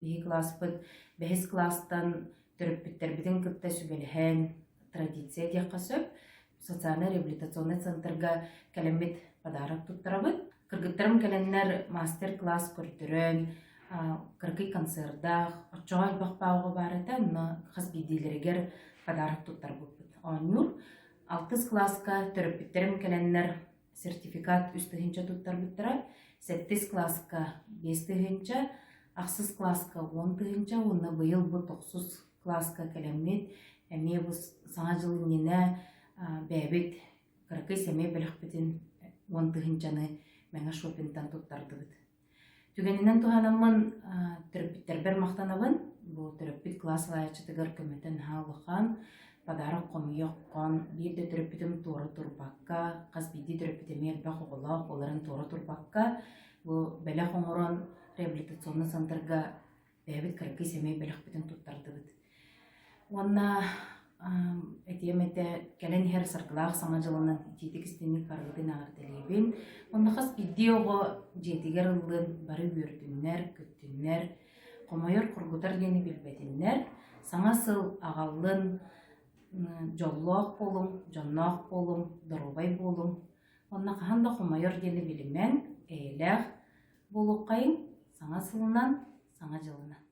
Биһи кылааспыт бэһис кылаастан төрөппүттэрбитин кытта сүбэлэһэн, традиция диэххэ сөп, социальнай-реабилитационнай центрга кэлэммит подарок туттарабыт. Кыргыттарым кэлэннэр мастер-класс көрдөрөн, кыракый концердаах, оччоҕо элбэх оҕо баар этэ, онно хас биирдиилэригэр подарок туттарбыппыт. Оонньуур. Алтыс кылааска төрөппүттэрим кэлэннэр сертификат 3000 туттарбыттара, сэттис кылааска 5000, ахсыс кылааска 10 000 уонна быйыл бу тохсус кылааска кэлэммит эмиэ бу Саҥа дьыл иннинэ бэйэбит кыракый сэмэй бэлэхпитин 10 тыһыынчаны Мэҥэ шопинтан туттардыбыт. Түгэнинэн туһанаммын төрөппүттэрбэр махтанабын. Бу төрөппүт кылаас салайааччытыгар көмөтө наһаа улахан. Подарок хомуйа-хон биир да төрөппүтүм туора турбакка, хас биирдии төрөппүт эмиэ элбэх оҕолоох буоларын туора турбакка, бу бэлэх оҥорон реабилитационнай центрга бэйэбит кыракый сэмэй бэлэхпитин туттардыбыт. Уонна этиэм этэ, кэлэн иһэр саргылаах Саҥа дьылынан итиитик истиҥник барыбытын эҕэрдэлиибин. Уонна хас биирдии оҕо дьиэтигэр ыллын, бары үөрдүннэр, көттүннэр, хомойор, хоргутар диэни билбэтиннэр, саҥа сыл аҕаллын, дьоллоох буолуҥ, дьонноох буолуҥ, доруобай буолуҥ. Уонна хаһан да хомойор диэни билимэҥ, эйэлээх буолуоххайыҥ, саҥа сылынан, саҥа дьылынан.